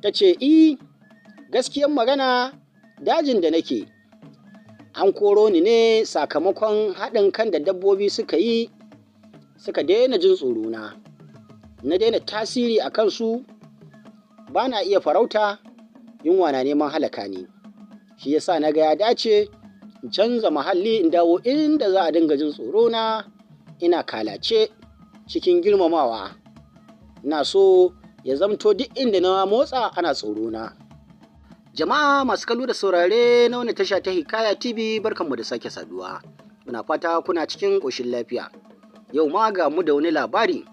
Ta ce, "I, gaskiyan magana dajin da nake, an koro ni ne sakamakon haɗin kan da dabbobi suka yi, suka daina jin tsorona. Na daina tasiri a kansu, ba na iya farauta, yunwa na neman halaka ni. Shi yasa na ga ya dace in canza muhalli in dawo inda za a dinga jin tsorona, ina kalace cikin girmamawa. Ina so ya zamto duk inda na motsa ana tsorona." Jama'a masu kallo da saurare na wannan tasha ta Hikaya TV, barkanmu da sake saduwa. Muna fata kuna cikin ƙoshin lafiya. Yau ma ga mu da wani labari.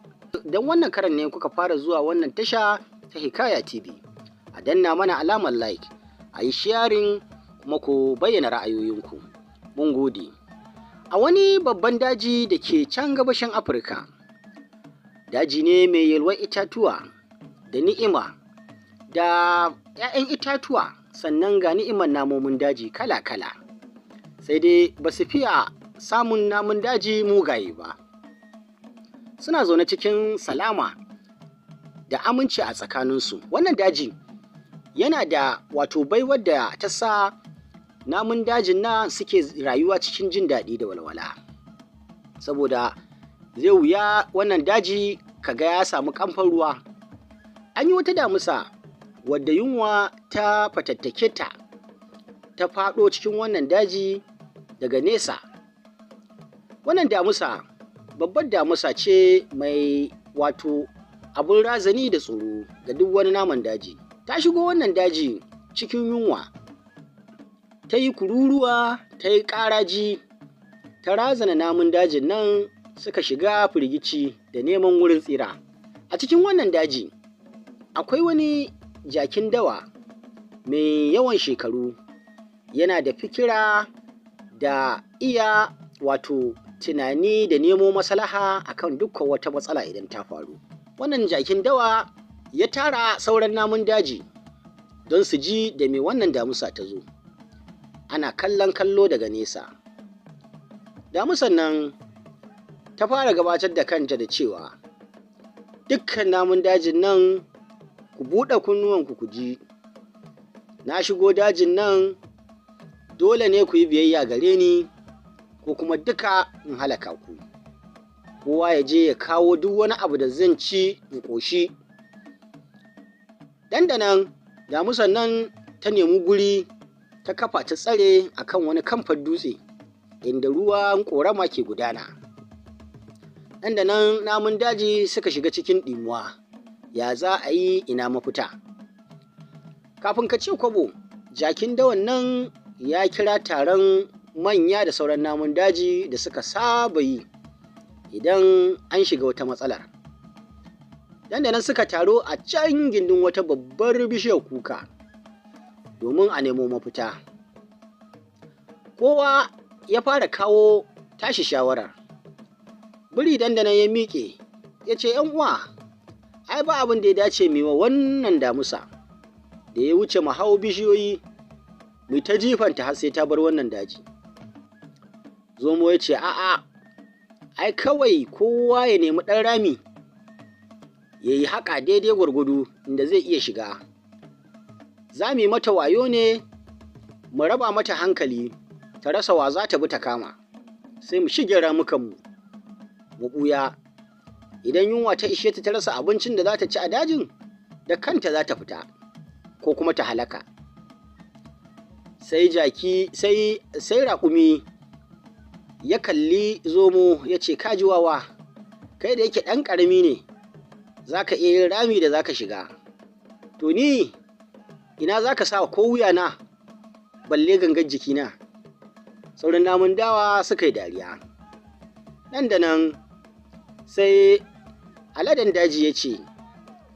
Don wannan karan ne kuka fara zuwa wannan tasha ta Hikaya TV, a danna mana alamar like, a yi sharing, kuma ku bayyana ra'ayoyinku. Mun gode. A wani babban daji da ke can gabashin Afirka, daji ne mai yalwar itatuwa da ni'ima da 'ya'yan itatuwa, sannan ga ni'imar namomin daji kala-kala. Sai dai ba su fiya samun namun daji mugaye ba. Suna zaune cikin salama da aminci a tsakaninsu. Wannan daji yana da wato baiwar da ta sa namun dajin nan suke rayuwa cikin jin daɗi da walwala. Saboda zai wuya wannan daji kaga ya samu kamfan ruwa. An yi wata damusa wadda yunwa ta fatattake ta, ta faɗo cikin wannan daji daga nesa. Wannan damusa babbar damusa ce mai wato abun razani da tsoro ga duk wani naman daji. Ta shigo wannan daji cikin yunwa, ta yi kururuwa, ta yi ƙaraji, ta razana namun dajin nan suka shiga firgici da neman wurin tsira. A cikin wannan daji akwai wani jakin dawa mai yawan shekaru, yana da fikira da iya wato tunani da nemo maslaha akan dukkan wata matsala idan ta faru. Wannan jakin dawa ya tara sauran namun daji don su ji da me wannan damusa ta zo. Ana kallon kallo daga nesa. Damusan nan ta fara gabatar da kanta da cewa, "Dukkan namun dajin nan, ku buɗe kunnuwanku ku ji, na shigo dajin nan, dole ne ku yi biyayya gare ni ko kuma duka in halaka ku. Kowa ya je ya kawo duk wani abu da zan ci in ƙoshi." Dandanan damusan nan ta nemi guri ta kafa, ta tsare akan wani kamfan dutse inda ruwan ƙorama ke gudana. Dandanan namun daji suka shiga cikin ɗimuwa, ya za a yi, ina mafita? Kafin ka ce kwabo, jakin dawan nan ya kira taron manya da sauran namun daji da suka saba yi idan an shiga wata matsalar. Dandanan suka taro a can gindin wata babbar bishiyar kuka domin a nemo mafita. Kowa ya fara kawo tashi shawarar. Biri dandanan ya miƙe ya ce, "Uwa, ai ba abin da ya dace mu wa wannan damusa da ya wuce mu hau bishiyoyi mu ta jifanta har sai ta bar wannan daji." Zomo ya ce, "A'a, ai kawai kowa ya nemi ɗan rami ya yi haƙa daidai gwargwado inda zai iya shiga. Za mu yi mata wayo ne, mu raba mata hankali, ta rasa wa za ta bi ta kama, sai mu shige ramukanmu mu ɓuya. Idan yunwa ta ishe ta, ta rasa abincin da za ta ci a dajin, da kanta za ta fita ko kuma ta halaka." Sai jaki sai raƙumi ya kalli zomo ya ce, "Ka ji wawa, kai da yake ɗan ƙarami ne za ka iya yin rami da za ka shiga, to ni ina za ka sa ko wuyana, balle gangar jikina?" Sauran namun dawa suka yi dariya. Nan da nan sai aladen daji ya ce,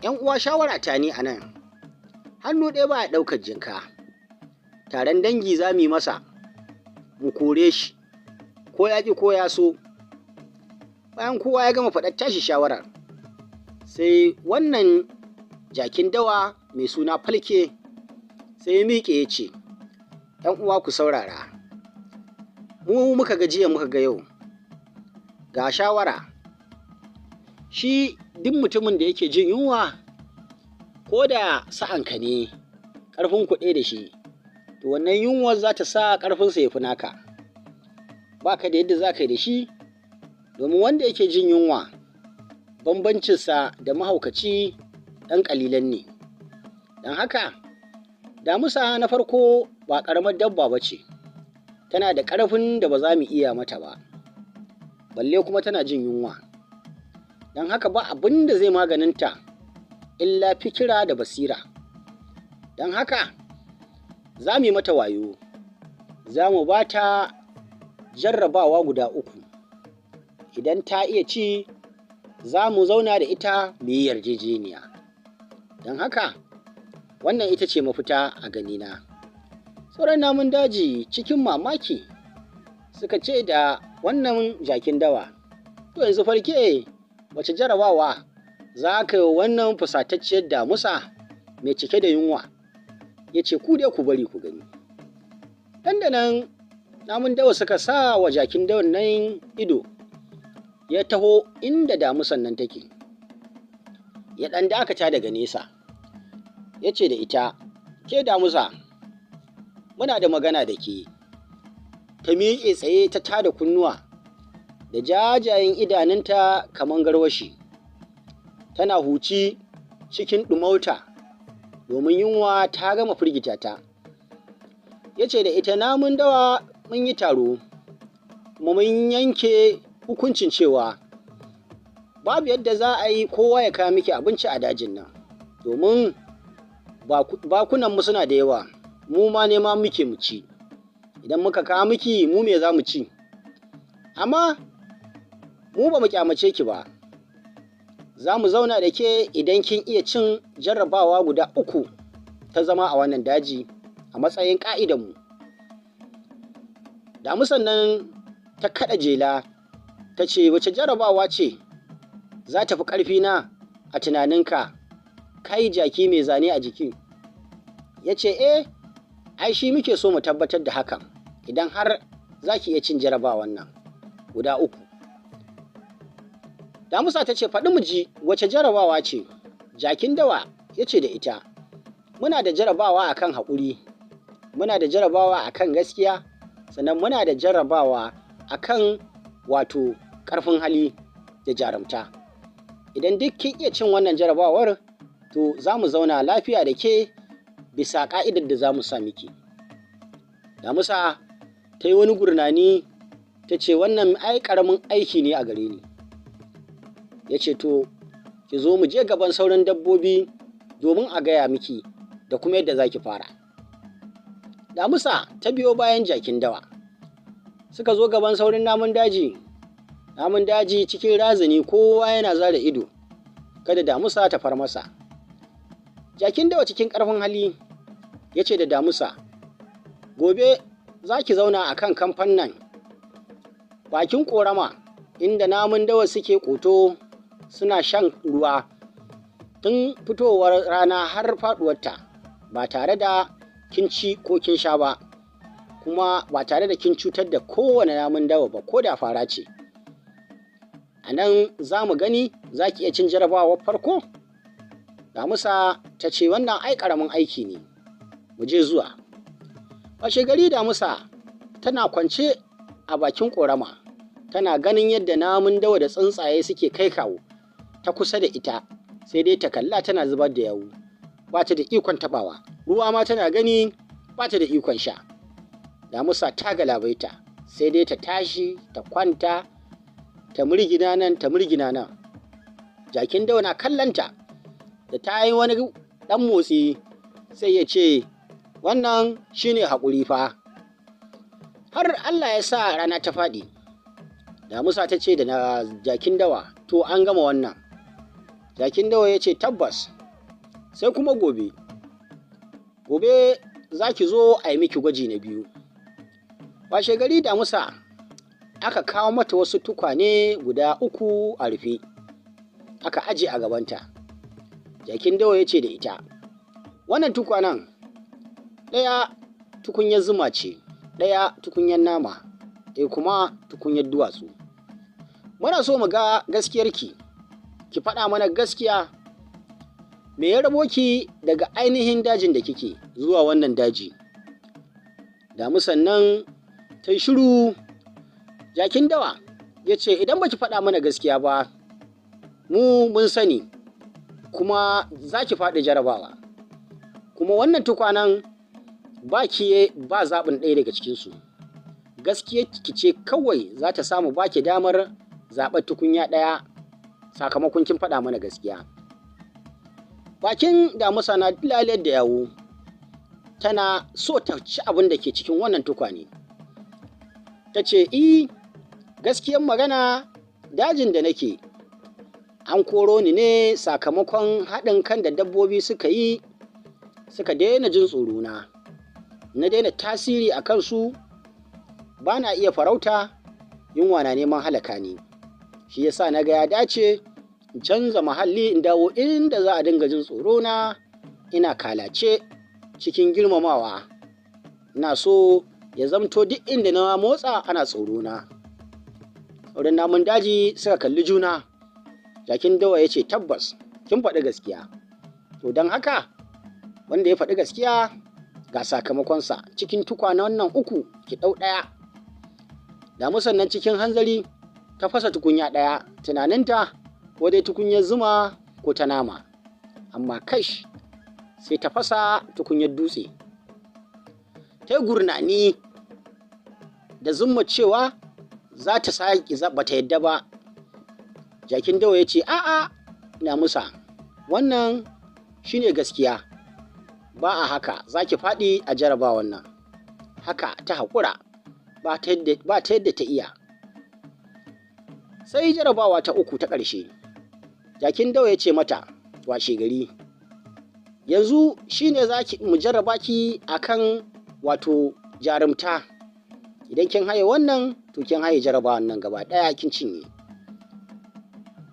"'Yan uwa, shawara ta ni a nan, hannu ɗaya ba ya ɗaukar jinka. Taron dangi za mu yi masa mu kore shi, ko ya ƙi ko ya so." Bayan kowa ya gama faɗar tashi shawarar, sai wannan jakin dawa mai suna Falke sai ya miƙe ya ce, "'Yan uwa, ku saurara, mu muka ga jiya muka ga yau, ga shawara. Shi duk mutumin da yake jin yunwa Ko da sa'anka ne ƙarfin ku ɗaya da shi, to wannan yunwar za ta sa ƙarfinsa ya fi naka. Ba ka da yadda za ka yi da shi, domin wanda yake jin yunwa bambancinsa da mahaukaci ɗan ƙalilan ne. Don haka damusa na farko ba ƙaramar dabba ba ce, tana da ƙarfin da ba za mu iya mata ba, balle kuma tana jin yunwa. Don haka ba abin da zai maganinta illa fikira da basira. Don haka za mu yi mata wayo, za mu ba ta jarrabawa guda 3. Idan ta iya ci, za mu zauna da ita mu yi yarjejeniya. Don haka wannan ita ce mafita a ganina. Sauran namun daji cikin mamaki suka ce da wannan jakin dawa, to yanzu farke, wace jarabawa za ka yi wannan fusatacciyar damusa mai cike da yunwa? Ya ce, ku dai ku bari ku gani. Dandanan namun dawa suka sa wa jakin dawan nan ido, ya taho inda damusan nan take. Ya ɗan dakata daga nesa, ya ce da ita, ke damusa, muna da magana da ke. Ta miƙe tsaye ta tada kunnuwa da jajayen idanunta kamar garwashi, tana huci cikin ɗumauta domin yunwa ta gama firgita ta. Ya ce da ita, namun dawa mun yi taro, kuma mun yanke hukuncin cewa babu yadda za a yi kowa ya kawo miki abinci a dajin nan, domin bakunanmu suna da yawa, mu ma nema muke mu ci. Idan muka kawo miki, mu me za mu ci? Amma mu ba mu kyamace ki ba, za mu zauna da ke idan kin iya cin jarrabawa guda 3 ta zama a wannan daji a matsayin ƙa'idanmu. Damusan nan ta kaɗa jela ta ce, wace jarrabawa ce za ta fi ƙarfina a tunaninka, kai jaki mai zane a jiki? Ya ce, eh, ai shi muke so mu tabbatar da hakan, idan har za ki iya cin jarrabawan nan guda 3. Damusa ta ce, faɗi mu ji wace jarabawa ce? Jakin dawa ya ce da ita, muna da jarabawa akan haƙuri, muna da jarabawa akan gaskiya, sannan muna da jarabawa akan wato ƙarfin hali da jarumta. Idan duk kin iya cin wannan jarabawar, to za mu zauna lafiya da ke bisa ƙa'idar da za mu sa miki. Damusa ta yi wani gurnani ta ce, wannan ai ƙaramin aiki ne a gare ni. Ya ce, to ki zo mu je gaban sauran dabbobi domin a gaya miki da kuma yadda za ki fara. Damusa ta biyo bayan jakin dawa. Suka zo gaban sauran namun daji. Namun daji cikin razani, kowa yana zara ido kada damusa ta far masa. Jakin dawa cikin ƙarfin hali ya ce da damusa, gobe za ki zauna a kan kamfan nan bakin ƙorama inda namun dawa suke ƙoto suna shan ruwa tun fitowar rana har faɗuwarta, ba tare da kin ci ko kin sha ba, kuma ba tare da kin cutar da kowane namun dawa ba, ko da fara ce. A nan za mu gani za ki iya cin jarabawar farko. Damusa ta ce, wannan ai ƙaramin aiki ne, mu je zuwa. Washe gari damusa tana kwance a bakin ƙorama, tana ganin yadda namun dawa da tsuntsaye suke kai kawo ta kusa da ita, sai dai ta kalla tana zubar da yawu, ba ta da ikon taɓawa. Ruwa ma tana gani ba ta da ikon sha. Damusa ta galabaita, sai dai ta tashi ta kwanta ta murgina nan ta murgina nan. Jakin dawa na kallanta, da ta yi wani ɗan motsi sai ya ce, wannan shine haƙuri fa. Har Allah ya sa rana ta faɗi. Damusa ta ce da jakin dawa, to an gama wannan. Jakin dawa ya ce, tabbas, sai kuma gobe. Gobe za ki zo a yi miki gwaji na 2. Washe gari damusa aka kawo mata wasu tukwane guda 3 a rufe, aka aje a gabanta. Jakin dawa ya ce da ita, wannan tukwanen ɗaya tukunyar zuma ce, ɗaya tukunyar nama, ɗaya kuma tukunyar duwatsu. Muna so mu ga gaskiyarki, ki faɗa mana gaskiya. Me ya rabo ki daga ainihin dajin da kike zuwa wannan daji? Damusan nan ta yi shiru. Jakin dawa ya ce, idan baki faɗa mana gaskiya ba, mu mun sani, kuma za ki faɗi jarabawa. Kuma wannan tukwanen ba ki ba zaɓin ɗaya daga cikinsu. Gaskiya ki ce kawai za ta samu ba ki damar zaɓar tukunya ɗaya sakamakon kin faɗa mana gaskiya. Bakin damusa na laliyar da yawo, tana so ta ci abin da ke cikin wannan tukwane. Ta ce, i, gaskiyar magana, dajin da nake an koro ni ne sakamakon haɗin kan da dabbobi suka yi, suka daina jin tsorona. Na daina tasiri a kansu, ba na iya farauta, yunwa na neman halaka ni. Shi yasa na ga ya dace in canza muhalli, in dawo inda za a dinga jin tsorona, ina kalace cikin girmamawa. Ina so ya zamto duk inda na motsa ana tsorona. Sauran namun daji suka kalli juna. Jakin dawa ya ce, tabbas kin faɗi gaskiya. To don haka wanda ya faɗi gaskiya ga sakamakonsa, cikin tukwane wannan 3 ki ɗau ɗaya. Damusan nan cikin hanzari ta fasa tukunya ɗaya, tunaninta ko dai tukunyar zuma ko ta nama, amma kash, sai ta fasa tukunyar dutse. Ta yi gurnani da zumma cewa za ta sake, ba ta yadda ba. Jakin dawa ya ce, a'a damusa, wannan shine gaskiya, ba a haka, za ki faɗi a jarabawan nan. Haka ta haƙura, ba ta yadda ta iya. Sai jarabawa ta 3 ta ƙarshe. Jakin dawa ya ce mata washe gari, yanzu shine za ki mu jarraba ki akan wato jarumta. Idan kin haye wannan, to kin haye jarabawan nan gaba ɗaya, kin cinye.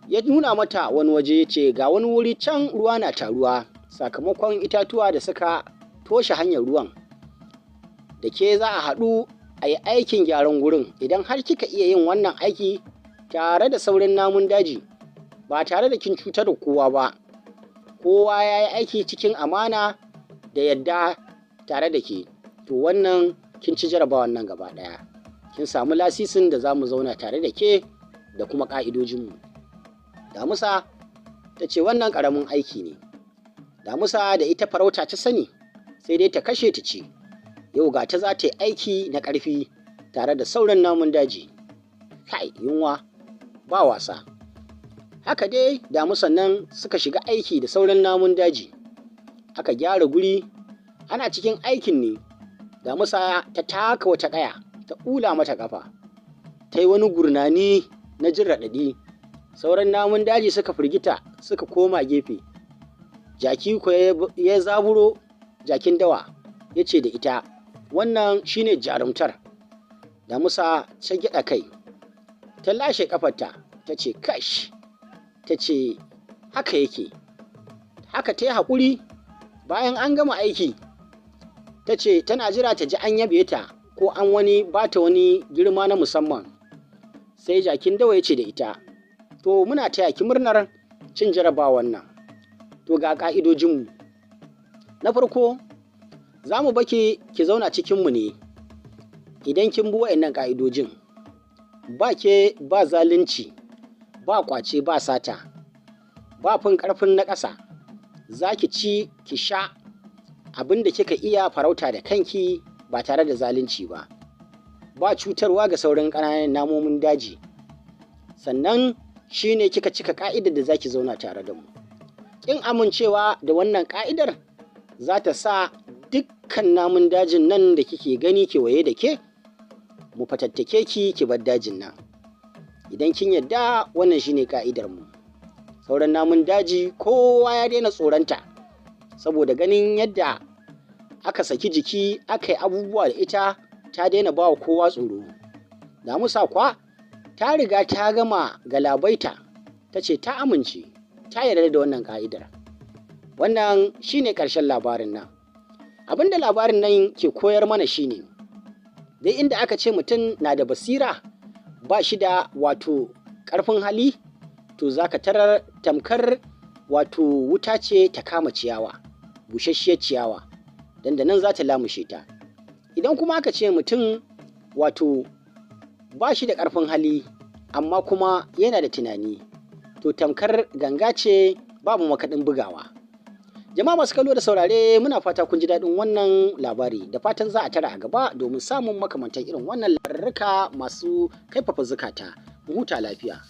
Ya nuna mata wani waje, ya ce ga wani wuri can ruwa na taruwa sakamakon itatuwa da suka toshe hanyar ruwan. Da ke za a haɗu a yi aikin gyaran wurin. Idan har kika iya yin wannan aiki tare da sauran namun daji, ba tare da kin cutar da kowa ba, kowa ya yi aiki cikin amana da yadda tare da ke, to wannan kin ci jarabawan nan gaba ɗaya. Kin samu lasisin da za mu zauna tare da ke da kuma ƙa'idojinmu. Damusa ta ce wannan ƙaramin aiki ne. Damusa da ita farauta ta sani, sai dai ta kashe ta ci. Yau ga ta za ta yi aiki na ƙarfi tare da sauran namun daji. Kai, yunwa ba wasa. Haka dai damusan nan suka shiga aiki da sauran namun daji. Aka gyara guri, ana cikin aikin ne damusa ta taka wata ƙaya, ta ɓula mata ƙafa. Ta yi wani gurnani na jin raɗaɗi. Sauran namun daji suka firgita, suka koma gefe. Jaki ko ya zaburo, jakin dawa ya ce da ita, wannan shine jarumtar. Damusa ta gyaɗa kai, ta lashe ƙafarta, ta ce kash, ta ce haka yake. Haka ta yi haƙuri. Bayan an gama aiki, ta ce tana jira ta ji an yabe ta ko an wani ba ta wani girma na musamman. Sai jakin dawa ya ce da ita, to muna taya ki murnar cin jarabawan nan. To ga ƙa'idojinmu. Na farko, za mu baki ki zauna cikinmu ne idan kin bi wa'annan ƙa'idojin. Ba ke ba zalunci, ba ƙwace, ba sata, ba fin ƙarfin na ƙasa. Za ki ci ki sha abin da kika iya farauta da kanki ba tare da zalunci ba. Ba cutarwa ga sauran ƙananan namomin daji. Sannan shi ne kika cika ƙa'idar da za ki zauna tare da mu. Ƙin amincewa da wannan ƙa'idar za ta sa dukkan namun dajin nan da kike gani kewaye da ke, mu fatattake ki ki bar dajin nan. Idan kin yadda, wannan shine ƙa'idar mu. Sauran namun daji kowa ya daina tsoronta, saboda ganin yadda aka saki jiki aka yi abubuwa da ita, ta daina ba wa kowa tsoro. Damusa kwa ta riga ta gama galabaita, ta ce ta amince, ta yarda da wannan ka'idar. Wannan shine ƙarshen labarin nan. Abinda labarin nan ke koyar mana shine, dai inda aka ce mutum na da basira ba shi da wato ƙarfin hali, to za ka tarar tamkar wato wuta ce ta kama ciyawa, busasshiyar ciyawa, dandanan za ta lamushe ta. Idan kuma aka ce mutum wato ba shi da ƙarfin hali amma kuma yana da tunani, to tamkar ganga ce babu makaɗin bugawa. Jama'a masu kallo da saurare, muna fata kun ji daɗin wannan labari, da fatan za a tara a gaba domin samun makamantan irin wannan labarurruka masu kaifafa zukata. Mu huta lafiya.